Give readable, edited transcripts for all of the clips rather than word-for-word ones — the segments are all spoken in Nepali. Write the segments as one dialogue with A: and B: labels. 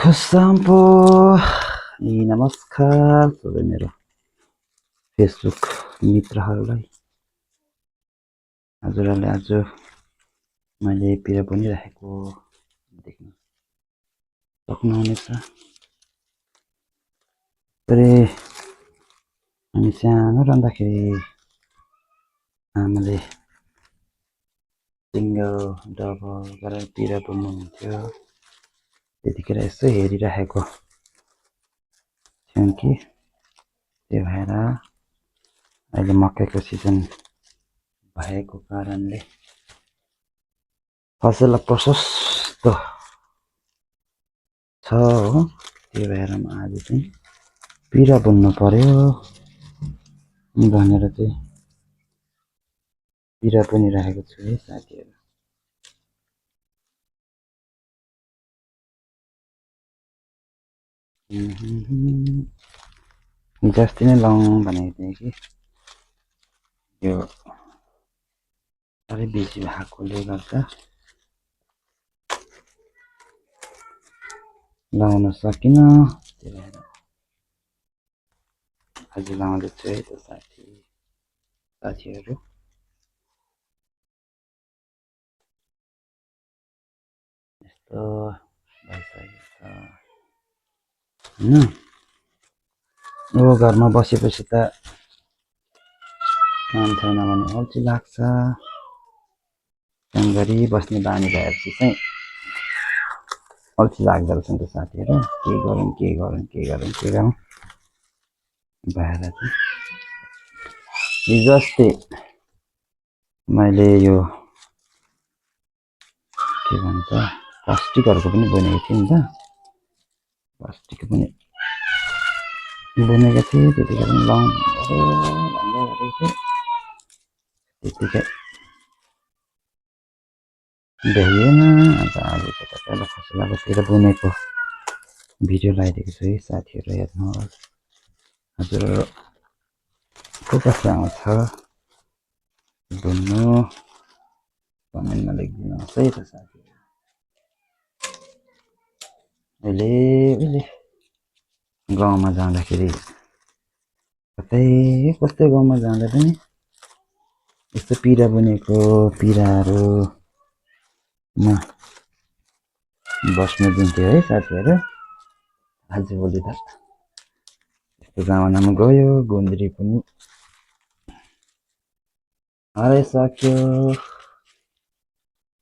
A: खसाम्पो नमस्कार सबै मेरो फेसबुक मित्रहरूलाई। हजुरहरूले आज मैले पिरा बनिराखेको देख्न सक्नुहुनेछ। हामी सानो रहँदाखेरि आमाले सिङ्गल डबल गरेर पिरा बन्नुहुन्थ्यो। त्यतिखेर यसो हेरिराखेको थियौँ कि त्यो भएर अहिले मकैको सिजन भएको कारणले फसल प्रशस्त छ हो। त्यो भएर आज चाहिँ पिरा बुन्नु पर्यो भनेर चाहिँ पिरा बुनिराखेको छु है साथीहरू। हिजो अस्ति नै लाउँ भनेको थिएँ कि यो साह्रै बिजी भएकोले गर्दा लाउन सकिनँ। त्यही भएर आज लाउँदैछु है त साथीहरू। यस्तो भइसकेको छ होइन। अब घरमा बसेपछि त काम छैन भने अल्छी लाग्छ। काम गरी बस्ने बानी भएपछि चाहिँ अल्छी लाग्दो रहेछ नि त साथीहरू। के गरौँ भएर चाहिँ हिजो अस्ति मैले यो के भन्छ प्लास्टिकहरूको पनि बुनेको थिएँ नि त। प्लास्टिक पनि बुनेको थिएँ त्यतिखेर पनि लाउँ भन्दै गरेको थिएँ। त्यतिकै भ्याइएन। अन्त आज चाहिँ तपाईँलाई फसलाकोतिर बुनेको भिडियो लगाइदिएको छु है साथीहरू, हेर्नुहोस्। हजुरहरू कसले आउँछ बुन्नु कमेन्टमा लेखिदिनुहोस् है त साथीहरू। अहिले गाउँमा जाँदाखेरि कतै गाउँमा जाँदा पनि यस्तो पिरा बुनेको पिराहरूमा बस्नु दिन्थ्यो है साथीहरू। आजभोलि त यस्तो जमानामा गयो, गुन्द्री पनि हराइसक्यो।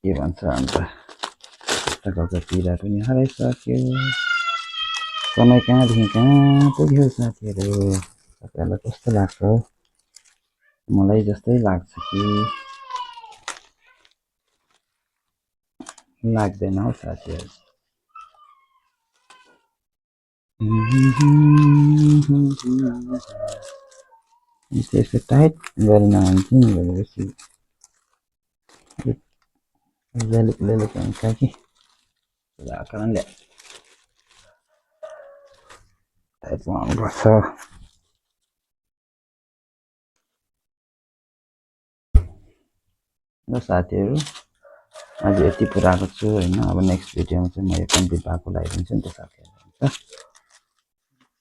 A: के भन्छ अन्त यस्ता पिरा पनि हराइसक्यो। समय कहाँदेखि कहाँ पुग्यो साथीहरू। तपाईँहरूलाई कस्तो लाग्छ? मलाई जस्तै लाग्छ कि लाग्दैन हौ साथीहरू। यस्तो टाइट गरेन भने चाहिँ भनेपछि लेलुक हुन्छ कि त्यही कारणले टाइट बनाउनुपर्छ। ल साथीहरू, आज यति पुऱ्याएको छु होइन। अब नेक्स्ट भिडियोमा चाहिँ म यो कम्प्लिट भएको लगाइदिन्छु नि त साथीहरू।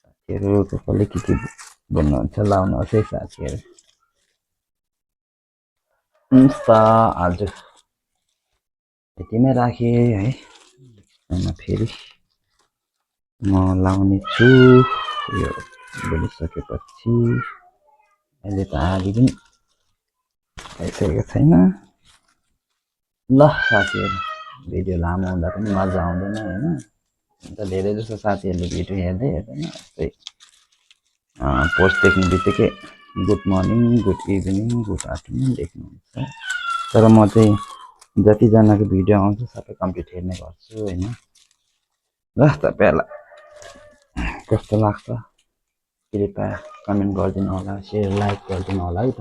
A: साथीहरू कसले के भन्नुहुन्छ लाउनुहोस् है साथीहरू। हुन्छ आज यतिमै राखेँ है। फेरि म लाउने छु यो बुनिसकेपछि। अहिले त आधी पनि भइसकेको छैन। ल साथीहरू, भिडियो लामो हुँदा पनि मजा आउँदैन होइन। अन्त धेरै जस्तो साथीहरूले भिडियो हेर्दैन। यस्तै पोस्ट देख्ने बित्तिकै good morning, good evening, good afternoon देख्नुहुन्छ। तर म चाहिँ जतिजनाको भिडियो आउँछ सबै कम्प्लिट हेर्ने गर्छु होइन। ल तपाईँहरूलाई कस्तो लाग्छ कृपया कमेन्ट गरिदिनु होला, सेयर लाइक गरिदिनु होला है त।